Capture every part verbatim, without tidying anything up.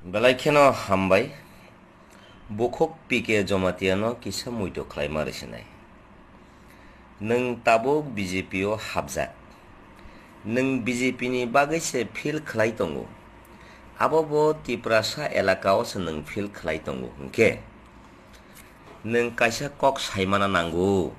Belai kheno hambai. Bukhuk P K Jamatia no kisa muito khlaima rwsinai. Nwng tabuk B J P o hapjak. Nwng B J P ni bagwi se feel khlai tongo. Abo bo Tiprasa elaka o se nwng feel khlai tongo hwnkhe nwng kaisa kok saimana nango.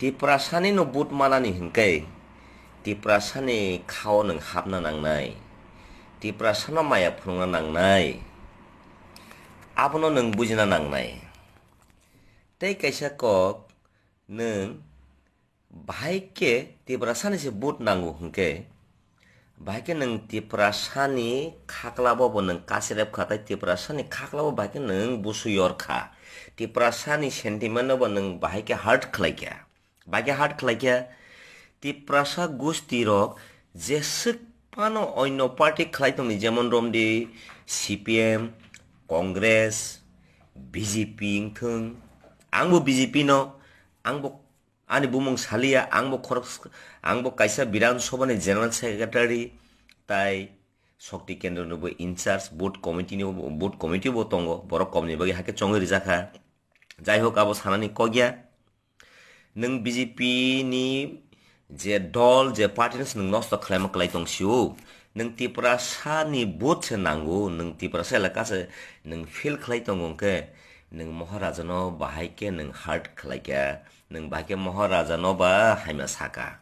Tiprasani no vote manani hwnkhe Tiprasani khao nwng hapna nangnai. Tiprasano maya phunukna nangnai. Abono nwng bujina nangnai. Tei kaisa kok nwng bahai khe Tiprasani se vote nango hwnkhe, bahai khe nwng Tiprasani khaklabo bo nwng kasirep kha, tei Tiprasani khaklabo bahai khe nwng busu yor kha. Tiprasani sentiment no bo nwng bahai khe hurt khlai kha. Bahai khe hurt khlai kha. Tiprasa gusti rok jeswk phano onno party khlai tongni, jemon romdi C P M, Congress, B J P wngthung. Angbo B J P no, angbo ani bumung saliya, angbo khorok, angbo kaisa Bidhan Sabha ni General Secretary, tai Shakti Kendra ni bo in charge, board committee ni, board committee bo tongo, borok kom ni bagwi hakhe chongwi rijak kha. Jai hok, abo sanani kok ya. Nwng B J P ni je dol, je party no se nwng nosto khlaima kwlai tong sio. Nwng Tiprasa ni vote se nango, nwng Tiprasa elaka se nwng fail khlai tongo hwnkhe, nwng Maharaja no bahai khe nwng hurt khlai kha, nwng bahai khe Maharaja no ba haima saka.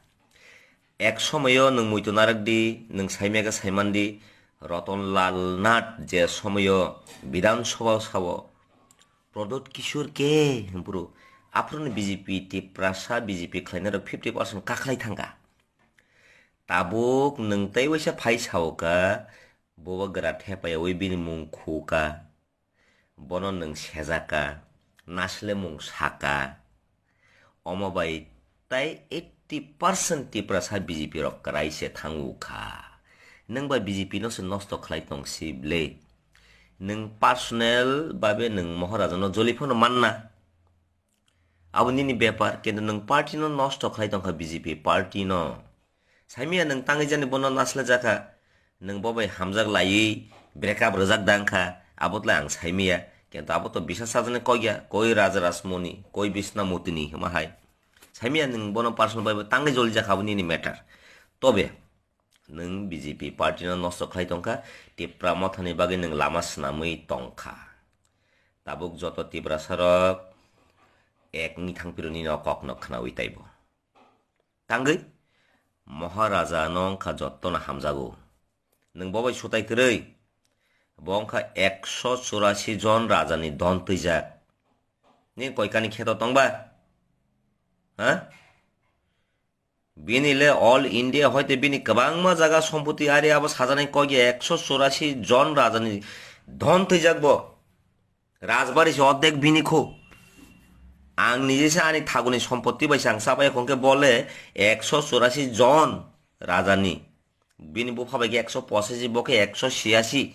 Ek somoyo nwng muitu narwk di, nwng saimya khe saiman di, Ratan Lal Nath je somoyo Bidhan Sabha sao, Pradyot Kishore ke hwnphuru, aphuru ni B J P Tiprasa B J P khlainai rok fifty percent kakhlai thangkha. Tabuk nwng tei waisa phai sao ka, bubagra thepayawi bini mung khu ka, bono nwng sejak ka, nasle mung saka, omo bai tai eighty percent Tiprasa B J P rok kwrai se thango kha. Nwng bai B J P no se nosto khlai tong si ble. Nwng personal babe nwng Maharaja no joli phano manna. Abo nini bepar, kintu nwng party no nosto khlai tong kha, B J P party no. Saimia nwng tangwi jani bono nasle jakha. Nwng bo bai hamjak laiwi break up rwjak da wngkha, abo tlai ang saimia. Kintu abo to bisa sajani kok ya, koi Raja Rasmoni, koi Bisna Mutini hima hai. Saimia nwng bono personal bai bo tangwi joli jakha, abo nini matter. Tobe nwng B J P party no nosto khlai tongkha, Tipra Mothani bagwi nwng lama swnamwi tongkha. Tabuk joto Tiprasa rok ek ni thangpiro nini o kok no khnawi taibo. Tangwi Maharaja no wngkha jotono hamjago. Nwng bo bai sutai kwrwi. Bo wngkha ekso churasi jon raja ni don twijak. Ni koikani kheto tongba? Ha? Bini le all India hoite bini kwbangma jaga sompoti ari abo sajanai kok ya ekso churasi jon raja ni don twijak bo. Rajbari se ordek bini kho. Ang nije se ani thaguni sompoti bai se ang chabai khongkhe bole ekso churasi jon rajani. Bini bupha bai khe ekso pochashi, bo khe ekso chhiyasi.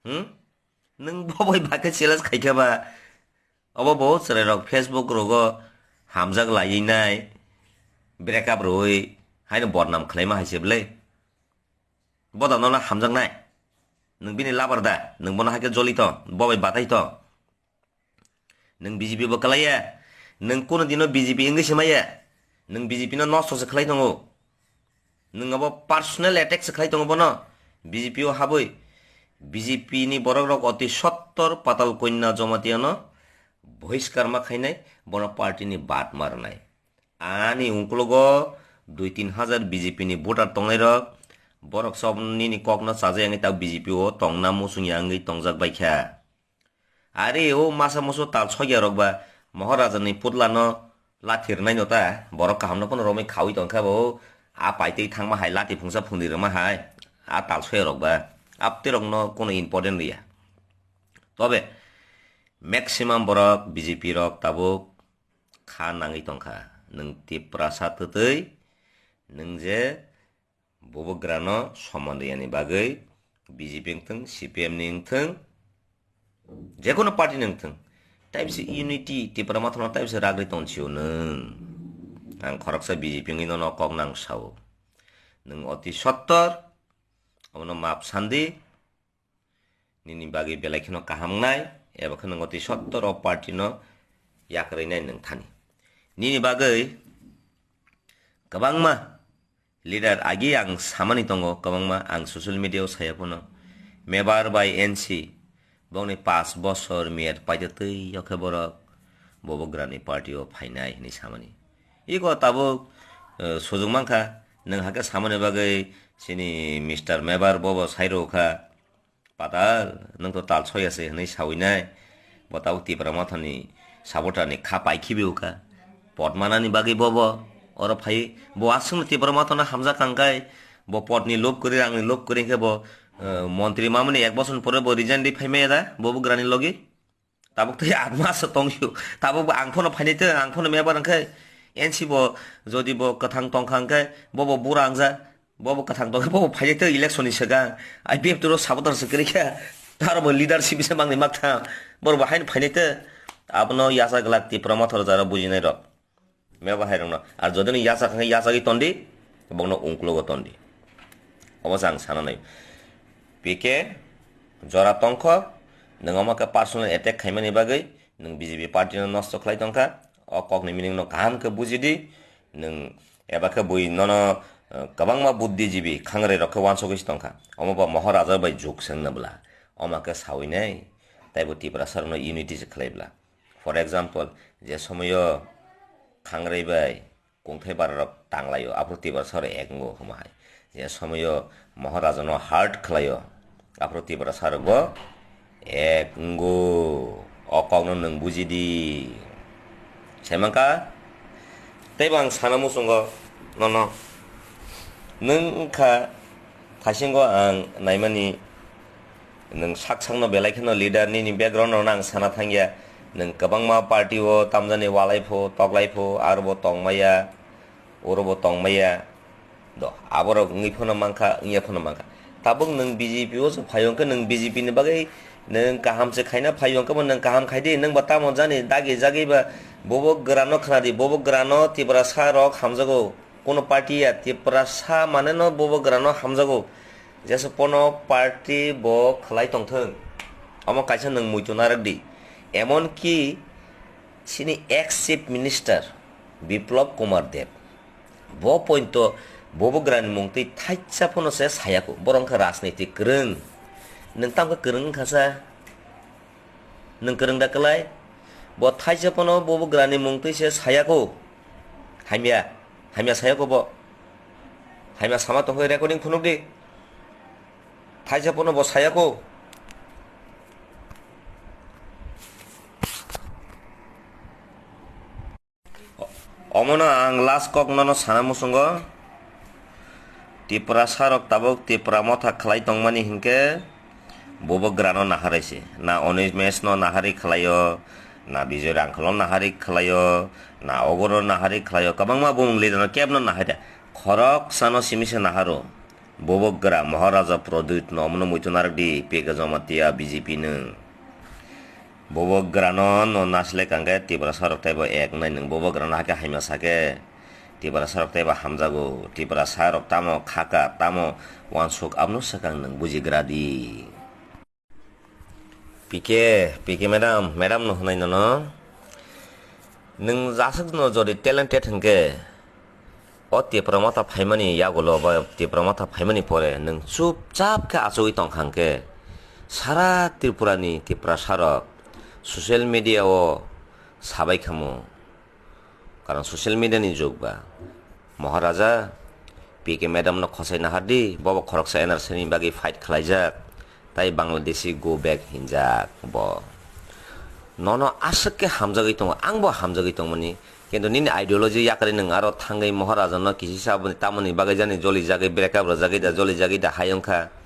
Hmm? Nwng bo bai ba khe challenge khai khe ba. Obo bo chwrai rok Facebook rogo hamjak laiwi nai, break up rwui haino bodnam khlaima hai se bwlai. Bo da nono hamjaknai. Nwng bini labar da, nwng bono hai khe joli tong, bo bai batai tong. Nwng B J P bo kwlaiya, nwng kuno dino B J P wngwi se maya, nwng B J P no nosto se khlai tongo. Nwng abo personal attack se khlai tongo bono, B J P o habwi. B J P ni borok rok oti sottor Patal Kanya Jamatia no bohiskar ma khainai, bono party ni bad ma rwnai. Ani ungkulugo dui tin hajar B J P ni voter tongnai rok, borok sob nini kok no chajak wngwi tak B J P o tongna muchung ya wngwi tongjak bai kha. Ari o masa musu tal sokya rok ba Maharaja ni putla no lathi rwnai no ta, borok kaham no phano romwi khaui tong kha bo, a paitwi thangma hai lati phungsa phungdi rwma hai, a tal sokya rok ba, aptwi rok no kono important riya. Tobe maximum borok B J P rok tabuk kha nangwi tongkha. Nwng Tiprasa twtwi nwng je bubagrano soman riyani bagwi B J P wngthwng, C P M ni wngthwng, jekono party ni wngthwng, taibse unity Tipra Mothano taibse ragri tongchio nwng. Ang khoroksa B J P wngwi nono kok nang sao. Nwng oti sottor, omono map sandi, nini bagwi belai kheno kaham wngnai, eba khe nwng o twi sottor o party no yakarwi nai nwng thani. Nini bagwi kwbangma leader agi ang samani tongo, kwbangma ang social media o saya phano, Mebar bai N C bongni paanch bosor miyat paite twi o khe borok Bubagrani party o phainai hinwi samani. Iko tabuk, eh, sujung mankha, nwng hakhe samani bagwi chini Mister Mebar bobo sairokha, "Patal, nwng to tal soya se," hinwi sawi nai. Bo tabuk Tipra Mothani supporter ni kha pai khibi ukha. Pot manani bagwi bobo oro phai, bo aswkno Tipra Mothano hamjak kangkai, bo pot ni lob kwrwi, rang ni lob kwrwi khe bo, eh, montri mamani ek bosor pore bo resign di phai maya da, bo Bubagrani logi. Tabuk tei atma se tongyo. Tabuk bo ang phano phainai te, ang phano Mebar wngkhe N C bo jodi bo kwthang tongkha hwnkhe, bo bo bura wngja, bo bo kwthang tongkhe, bo bo phainai te election ni swkang. I P F T ro supporter se kwrwi kha. Aro bo leadership se mangni maktham. Boro bo haino phainai te. Abono yacha glak Tipra Motha rok jara bujinai rok. Mebar hai rokno. Ar jodi no yachak hwnkhe yachagwi tondi, bokno ungklugo tondi. Obo se ang sana nai. P K jora tongkho, nwng omo khe personal attack khaimani bagwi nwng B J P party no nosto khlai tongkha. O kokni meaning no kaham khe bujidi. Nwng eba khe bui nono, eh, kwbangma buddhijibi khangrai rok khe wansugwi se tongkha. Omo bo Maharaja bai juk sengna bwla. Omo khe sawi nai. Taibo Tiprasa rokno unity se khlai bwla. For example, je somoyo khangrai bai kungthai bara rok tanglaio, aphuru Tiprasa rok ek wngo hwnma hai. Je somoyo Maharaja no hurt khlaio, aphuru Tiprasa rok bo ek wngo. O kok no nwng buji di. Sai mankha? Teibo ang sana muchungo nono. Nwng wngkha thaisingo ang naimani. Nwng sak sakno belai kheno leader nini background rokno ang sana thangya. Nwng kwbangma party o tamjani walai pho, toklai pho, aro bo tongmaya, oro bo tongmaya. Do, aborok wngwi phano mankha, wngya phano mankha. Tabuk nwng B J P o se phaio hwnkhe nwng B J P ni bagwi nwng kaham se khaina phaio hwnkhe bo nwng kaham khai di, nwng bo tamo jani dagi jagwi ba bobo gwrano khna di, bobo gwrano Tiprasa rok hamjago. Kono party ya Tiprasa mane no bobo gwrano hamjago. Jesa pono party bo khlai tongthwng. Omo kaisa nwng muitu narwk di. Emon ki chini ex chief minister Biplab Kumar Deb. Bo pointo bobo gwrani mung twi thaisa pono se sayako. Borok wngkha rajniti kwrwng. Nwng tamkhe kwrwng wngkha sa? Nwng kwrwng da kwlai? Bo thaisa pono bobo gwrani mung twi se sayako. Hamya, hamya sayako bo. Hamya sama tongkhe recording phunuk di. Thaisa pono bo sayako. Omono ang last kok nono sana muchungo. Tiprasa rok tabuk Tipra Motha khlai tongmani hinkhe bobo gwrano naharwi se. Na Onimesh no naharwi khlaio, na Bijoy Rangkhal no naharwi khlaio, na ogono naharwi khlaio. Kwbangma bumung leader no kebno naharya. Khoroksa no simi se naharo. Bobo gra Maharaja Pradyut no omono muitu narwk di, P K Jamatia B J P nwng. Bobo grano no nasilai kangkhe Tiprasa rok teibo ek wngnai nwng. Bobo grano hakhe hamya sakhe Tiprasa rok teibo hamjago. Tiprasa rok tamo khaka, tamo wansuk abono swkang nwng bujigra di. P K, P K madam, madam no hwnwi nono. Nwng jaswk no jodi talented hwnkhe, o Tipra Motha phaimani yagulo ba Tipra Motha phaimani pore nwng chupchap khe achugwi tongkha hwnkhe, sara Tripura ni Tiprasa rok social media o sabai khamu. Karon social media ni jug ba. Maharaja, P K madam no khosai nahardi, bobo khoroksa N R C ni bagwi fight khlaijak, tai Bangladeshi go back hinjak bo. Nono aswk khe hamjagwi tongo, ang bo hamjagwi tongmani, kintu nini ideology yakarwi nwng aro thangwi Maharaja no kisisa aboni tamoni bagwi jani joli jagwi break up rwjagwi da, joli jagwi da hai wngkha.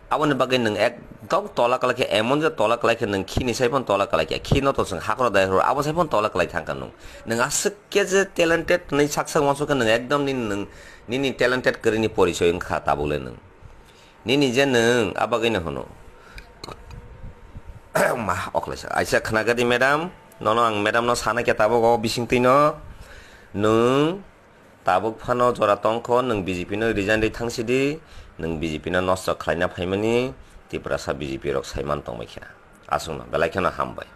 Aboni bagwi nwng ekdom tola kwlai khe, emon je tola kwlai khe nwng khini sai phano tola kwlai khe, khino to chwng hakro dai horo, abo sai phano tola kwlai thang kha nwng. Nwng aswk khe je talented hwnwi sak sak uansuk khe nwng ekdom nini nwng, nini talented kwrwini porichoi wngkha tabuk le nwng. Nini je nwng, a bagwino hwno. Ma, oklaisa. Aisa khna gadi madam, nono ang madam no sana khe tabuk o bising twi no. Nwng Tabuk phano jora tongkho, nwng B J P no resign rwi thangsidi, nwng B J P no nosto khlaina phaimani, Tiprasa B J P rok saiman tongbai kha. Aswkno belai kheno hambai.